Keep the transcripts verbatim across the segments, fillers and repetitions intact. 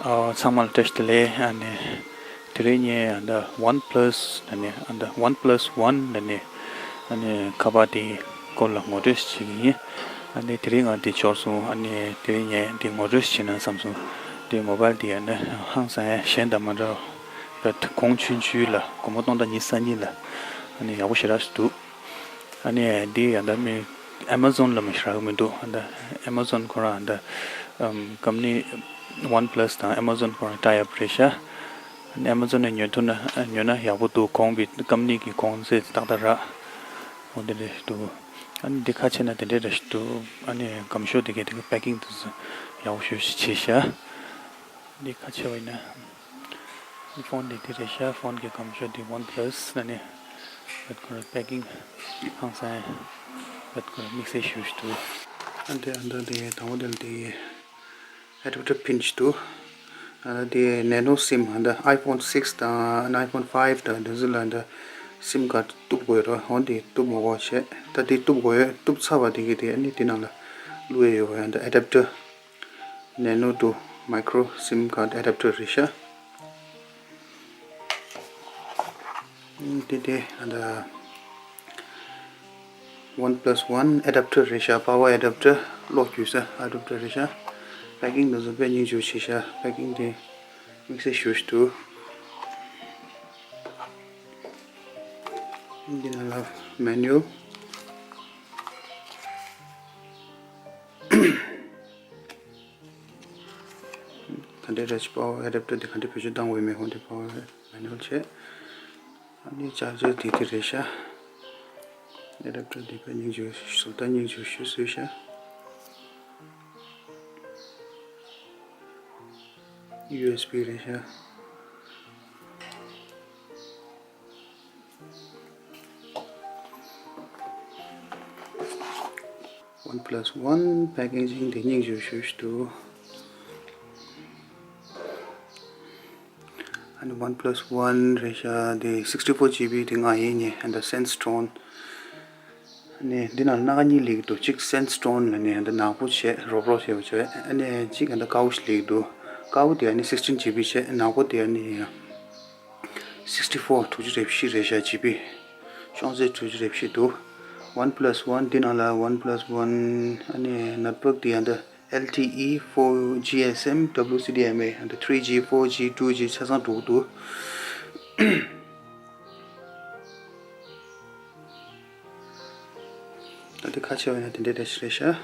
ཨ། ཚང་མ་ལ་བཀྲ་ཤིས་བདེ་ལེགས། ཨ་ནི་དེ་རིང་ངས་ཨ་ད་ཝན་པ་ལ་སི་ཨ་ནི་ཨ་ད་ཝན་པ་ལ་སི་ཝན་ཨ་ནི་ཨ་ནི་ཁ་པར་དེའི་སྐོར་ལ་ངོ་སྤྲོད་ཞིག་བྱེད་ཀྱི་ཡིན། ཨ་ནི་དེ་རིང་ང་འདི་འབྱོར་སོང་། ཨ་ནི་དེ་རིང་ངས་འདི་ངོ་སྤྲོད་ཞིག་བྱེད་ན་བསམ་སོང་། འདི་མོ་བྷལ་འདི་ཨ་ནི་ཧང་སང་གཞན་དང་མ་འདྲ་བ་གོང་ཆུང་ཆུང་ལ་སྒོར་མོ་སྟོང་ཕྲག་ཉི་ཤུ་རྩ་གཉིས་ལ་ཨ་ནི་ཡག་པོ་ཞེ་དྲག་ཞིག་འདུག་ཨ་ནི་འདི་ཡང་ད་མི་ཨེ་མ་ཛོན་ལ་མི་ཞིག་རག་གི་མི་འདུག་ཨ་ད་ཨེ་མ་ཛོན་ཁོ་རང་ཨ་ད་ཨམ་ཀམ་ནི་ཝན་པ་ལ་སི་དང་ཨེ་མ་ཛོན་ཁོ་རང་ཊའི་ཨབ་རེད་ཤག་ཨ་ནི་ཨེ་མ་ཛོན་ནས་ཉོ་ཐུབ་ན་ཉོ་ན་ཡག་པོ་འདུག་གོང་བི་ཀམ་ནི་གི་གོང་ཚད་ཏག་ཏག་རག་འོ་དེ་འདྲ་ཞིག་འདུག་ཨ་ནི་འདི་ཁ་ཕྱེ་ན་དེ་འདྲ་འདྲ་ཞིག་འདུག་ཨ་ནི་སྒམ་ཤོག་དེ་གའི་དེ་གའི་པེ་ཀིང་དེ་ཚོ་ཡག་པོ་ཞེ་པོ་ཞིག་བྱས་ཤག་འདི་ཁ་ཕྱེ་བ་ཡིན་ན། ཕོན་འདི་འདི་རེད་ཤག་ཕོན་གྱི་སྒམ་ཤོག་འདི་ཝན་པ་ལ་སི་ནས་ནི་བེད་ཁོ་ར་པེ་ཀིང་ཧང་སང་བེད་ཁོ་ར་དམིགས་བསལ་ཞེ་པོ་ཞིག་འདུག་ཨ་འདི་ཨ་འདི་འདི་དང་པོ་འདི་ལ་འདི་ཨེ་ཌབ་ཊར་པིན་ཞིག་འདུག་ཨ་འདི་ནེ་ནོ་སིམ་ཨ་འདི་ཨའི་ཕོན་སིག་དང་ཨའི་ཕོན་ཕའིབ་དང་འདི་ཚོ་ལ་འདི་སིམ་ཁཌ་གཏུབ་དགོས་རེད། འོ་འདི་གཏུབ་མ་དགོས་བྱས། ད་འདི་གཏུབ་དགོས་ཡོད། གཏུབ་ཚར་བ་འདི་གི་དེ་ཨ་ནི་འདི་ནང་ལ་བླུགས་ཡས་ཡོད་པ་ཡང་འདི་ཨེ་ཌབ་ཊར། Nano to micro SIM card adapter རེད་ཤག་ཨུམ། དེ་དེ་ཨ་ད་ཝན་པ་ལ་སི་ཝན་ཨེ་ཌབ་ཊར་རེད་ཤག་པ་ཝར་ཨེ་ཌབ་ཊར་གློག་རྒྱུག་ས་ཨེ་ཌབ་ཊར་རེད་ཤག་པེ་ཀིང་དེ་ཚོ་དཔེ་སྙིང་རྗེ་པོ་བྱས་ཤག་པེ་ཀིང་དེ་དམིགས་བསལ་ཞེ་པོ་ཞིག་འདུག་འདི་ནང་ལ་མེ་ནུ་ཨལ། ག་འདྲའི་རེད། པ་ཝར་ཨེ་ཌབ་ཊར་དེ་ག་འདྲའི་བེད་སྤྱོད་བཏང་དགོས་མེད་ཧོན་དེ་པ་ཝར་མེ་ནུ་ཨལ་བྱས། ཨ་ནི་ཅར་ཇར་དེ་དེ་རེད་ཤག་ཨེ་ཌབ་ཊར་དེ་དཔེ་སྙིང་རྗེ་བཟོ་ལྟ་སྙིང་རྗེ་ཞེ་པོ་བཟོས་ཤག་ཡུ་ཨེས་བི་རེད་ཤག་ཝན་པ་ལ་སི་ཝན་པེ་ཀེ་ཇིང་དེ་སྙིང་རྗེ་ཞེ་པོ་ཞིག་འདུག་ཨ་ནི་ཝན་པ་ལ་སི་ཝན་རེད་ཤག་དེ་སིགས་ཊི་ཕོར་ཇི་བི་དེ་ང་ཡིན་ནི་ཨ་ད་སེན་སི་ཊོན། ཨ་ནི་འདི་ནང་སྣ་ཁ་གཉིས་སླེབས་ཀྱི་འདུག་གཅིག་སེན་སི་ཊོན་ལ་ནི་ཨ་ད་ནག་པོ་བྱས་རོབ་རོབ་བྱས་པ་བྱས། ཨ་ནི་གཅིག་ཨ་ད་དཀར་པོ་ཞིག་སླེབས་ཀྱི་འདུག་དཀར་པོ་དེ་ཨ་ནི་སིགས་ཊིན་ཇི་བི་བྱས། ནག་པོ་དེ་ཨ་ནི་སིགས་ཊི་ཕོར་དྲུག་ཅུ་རེ་བཞི་རེད་ཤག་ཇི་བི། ཤོང་ཚད་དྲུག་ཅུ་རེ་བཞི་འདུག་ཝན་པ་ལ་སི་ཝན་འདི་ནང་ལ་ཝན་པ་ལ་སི་ཝན་ཨ་ནི་ནེཊ་ཝརཀ་འདི་ཨ་ད་ཨེལ་ཊི་ཨི་ཕོར་ཇི་ཨེས་ཨེམ་ཌབ་ལུ་སི་ཌི་ཨེམ་ཨེ་ཨ་ད་ཐི་རི་ཇི་ཕོར་ཇི་ཊུ་ཇི་ཆ་ཚང་འགྲོ་གི་འདུག་ད་དེ་ཁ་ཕྱེ་བ་ཡིན་ན་དེ་འདྲའི་འདྲ་ཞིག་རེད་ཤག་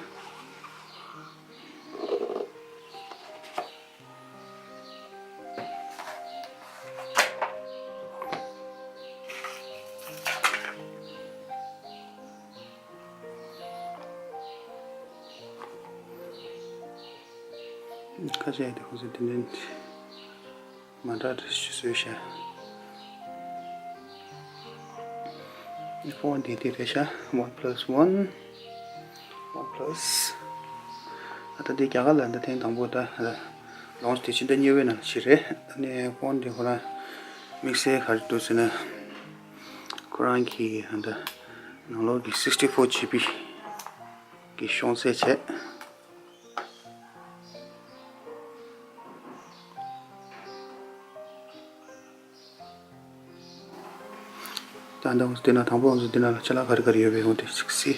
ཁ་ཕྱེ་ཡ་དེ་ཁོ་ཚོ་དེ་འདྲའི་མ་འདྲ་འདྲ་ཞིག་བཟོས་ཤག་ཕོན་དེ་དེ་རེད་ཤག་ཝན་པ་ལ་སི་ཝན། ཝན་པ་ལ་སི། ཨ་ད་དེ་རྒྱ་གར་ལ་ད་ཐེངས་དང་པོ་ད་ལོན་ཆི་དེ་ཕྱི་ཟླ་གཉིས་པའི་ནང་ལ་བྱས་རེད། ཨ་ནི་ཕོན་དེ་ཁོ་རང་དམིགས་བསལ་ག་རེ་འདུག་ཟེར་ན། ཁོ་རང་གི་ཨ་ད་ནང་ལོགས་ཀྱི་སིགས་ཊི་ཕོར་ཇི་བི་གི་ཤོང་ཚད་བྱས། ད་ལྟ་འོང་ཟེར་དེ་ན་དང་པོ་འོང་ཟེར་དེ་ན་ལ་ཅ་ལག་ག་རེ་ག་རེ་ཡོད་པའི་འོང་དེ་ཅིག་སི།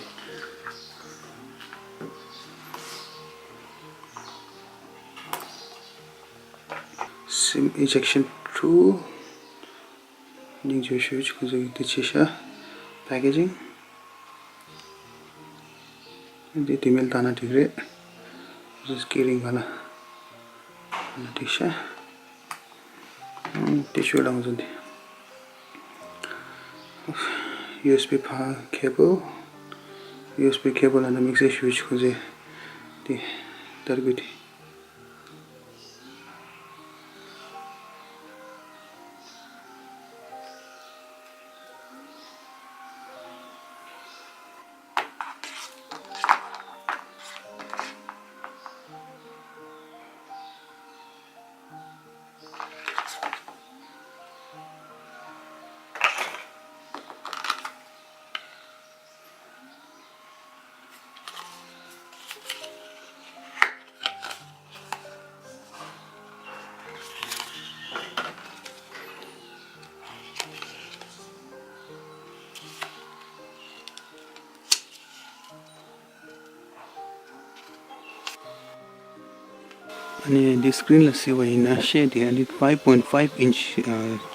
སིམ་ཨི་ཇེག་ཤན་ཊུལ། སྙིང་རྗེ་ཞུ་ཅིག་ཁོང་ཚོ་གི་དེ་ཆེ་ཤ། པེ་ཀེ་ཇིང་། འདི་དེ་མིན་ལྟ་ན་འགྲིག་རེད། ཟིས་ཀི་རིང་ག་ལ། ལ་འགྲིག་ཤ། ཨང་། དེ་ཤོད་ལ་ང་ཚོ་འདི། ཡུ་ཨེས་བི་ཕ་ཁེ་བལ། ཡུ་ཨེས་བི་ཁེ་བལ་ལ་ན་དམིགས་བསལ་ཞུ་ཅིག་ཁོང་ཚོས། དེ། དར་གུ་དེ། ནས་འདི་སི་ཀི་རིན་ལ་གཟིགས་པ་ཡིན་ན་ཤེལ་དེ་ཨ་ནི་five point five inch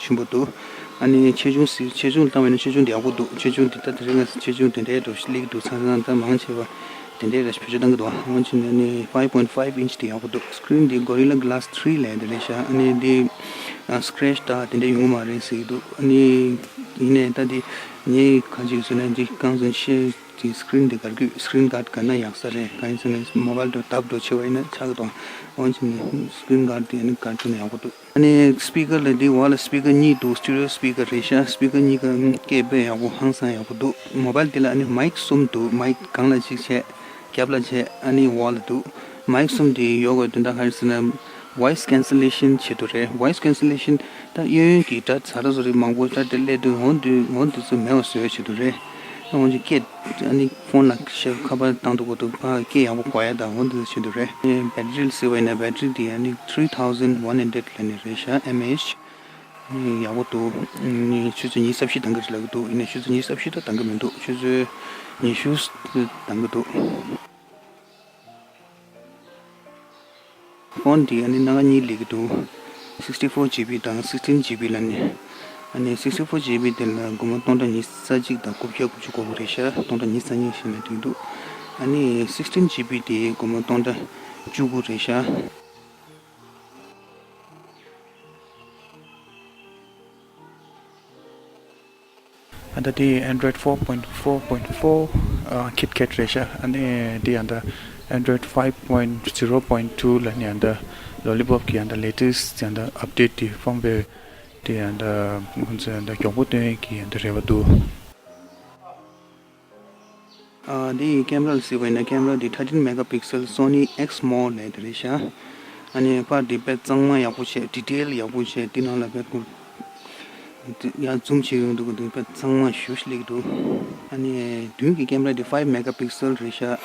ཆེན་པོ་འདུག་ཨ་ནི་ཆེ་ཆུང་གཟིགས་ཆེ་ཆུང་བཏང་བ་ཡིན་ན་ཆེ་ཆུང་དེ་ཡག་པོ་འདུག་ཆེ་ཆུང་དེ་ད་དེ་རིང་ང་ཆེ་ཆུང་དེ་འདྲའི་འགྲོ་སླེབས་འདུག་ཚང་ཚང་ད་མང་ཆེ་བ་དེ་འདྲའི་ར་བེད་སྤྱོད་གཏང་གི་འདུག་འོན་ཀྱང་ཨ་ནི་five point five inch དེ་ཡག་པོ་འདུག་སི་ཀི་རིན་དེ་Gorilla Glass three ལས་དེ་རེད་ཤག་ཨ་ནི་འདི་scratch དང་དེ་འདྲ་ཡོང་གི་མ་རེད་ཟེར་གྱི་འདུག་ཨ་ནི་ཡིན་ནའི་ད་འདི་ངས་ག་ཅིག་ཟེར་ན་འདི་གང་ཟེར་ཤེལ་དེ་སི་ཀི་རིན་དེ་གར་གྱི་སི་ཀི་རིན་གཱཌ་ག་ན་ཡག་ས་རེད། གང་ཡིན་ཟེར་ན་མོ་བལ་དུ་ལྡབ་འགྲོ་ཆེ་བ་ཡིན་ན་ཆག་གི་འདུག་འོན་ཀྱང་ནི་སི་ཀི་རིན་གཱཌ་དེ་ནི་ག་ཅུང་ཡག་པོ་འདུག་ཨ་ནི་སི་པི་ཀར་ལ་འདི་འོག་ལ་སི་པི་ཀར་གཉིས་འདུག་སི་ཊི་རི་ཡོ་སི་པི་ཀར་རེད་ཤག་སི་པི་ཀར་གཉིས་ཀ་སྐད་དཔེ་ཡག་པོ་ཧང་སང་ཡག་པོ་འདུག་མོ་བལ་དེ་ལ་ཨ་ནི་མའིག་གསུམ་འདུག་མའིག་སྒང་ལ་གཅིག་བྱས། རྒྱབ་ལ་བྱས་ཨ་ནི་འོག་ལ་འདུག་མའིག་གསུམ་དེ་ཡོད་དགོས་དོན་དག་ག་རེ་ཟེར་ན་voice cancellation བྱེད་དུ་རེད། voice cancellation ད་གཡས་གཡོན་གྱི་སྒྲ་ཟ་ར་ཟོ་རི་མང་པོ་ད་དེ་སླེབས་དུས་འོ་འདི་འོ་འདི་ཚོ་མེད་པ་བཟོ་ཡ་བྱེད་དུ་རེད། ད་འོ་འདི་སྐད་ཨ་ནི་ཕོན་ལ་ཤ་ཁ་པར་བཏང་དུ་གོ་དུ་ཕ་སྐད་ཡག་པོ་གོ་ཡ་ད་འོ་འདི་ཚོ་བྱེད་དུ་རེད། ཨེ་བེ་ཊི་རི་ལ་གཟིགས་པ་ཡིན་ན་བེ་ཊི་རི་དེ་ཨ་ནི་three thousand one hundred ལ་ནི་རེད་ཤག་ཨེམ་ཨེཆ། ཡག་པོ་འདུག་ཆུ་ཚོད་ཉི་ཤུ་རྩ་བཞི་བཏང་གི་རེད་ལབ་ཀྱི་འདུག་ཡིན་ནའི་ཆུ་ཚོད་ཉི་ཤུ་རྩ་བཞི་ད་བཏང་གི་མི་འདུག་ཆུ་ཚོད་ཉི་ཤུ་བཏང་གི་འདུག་ཕོན་དེ་ཨ་ནི་སྣ་ཁ་གཉིས་སླེབས་ཀྱི་འདུག sixty four GB དང་sixteen GB ལ་ནི། ཨ་ནི་sixty four GB དེ་ལ་སྒོར་མོ་སྟོང་ཕྲག་ཉི་ཤུ་རྩ་གཅིག་དང་དགུ་བརྒྱ་དགུ་བཅུ་གོ་དགུ་རེད་ཤག་སྟོང་ཕྲག་ཉི་ཤུ་རྩ་གཉིས་ཞེས་ན་འགྲིག་འདུག་ཨ་ནི་sixteen GB དེ་སྒོར་མོ་སྟོང་ཕྲག་བཅུ་དགུ་རེད་ཤག་ཨ་ད་དེ་Android four point four point four ཨ་KitKat རེད་ཤག་ཨ་ནི་དེ་ཨ་ད་Android five point zero point two ལ་ནི་ཨ་ད་Lollipop གི་ཨ་ད་latest ཨ་ད་update དེ་firmware དེ་ཨ་ད་ཁོང་ཚོས་ཨ་ད་མགྱོགས་པོ་སྟོན་ཡས་ཀྱི་ཨ་ད་རེ་བ་འདུག་ཨ་འདི་ཡི་ཀེམ་ར་ལ་གཟིགས་པ་ཡིན་ན་ཀེམ་ར་འདི་thirteen megapixel Sony X-Mor ལས་དེ་རེད་ཤག་ཨ་ནི་པར་འདི་དཔེ་གཙང་མ་ཡག་པོ་བྱས་detail ཡག་པོ་བྱས་འདི་ནང་ལ་དཔེ་ཁོ་ཡང་zoom བྱེད་ཡོང་འདུག་འདི་དཔེ་གཙང་མ་ཞེ་པོ་ཅིག་སླེབས་འདུག་ཨ་ནི་མདུན་གྱི་ཀེམ་ར་འདི་five megapixel རེད་ཤག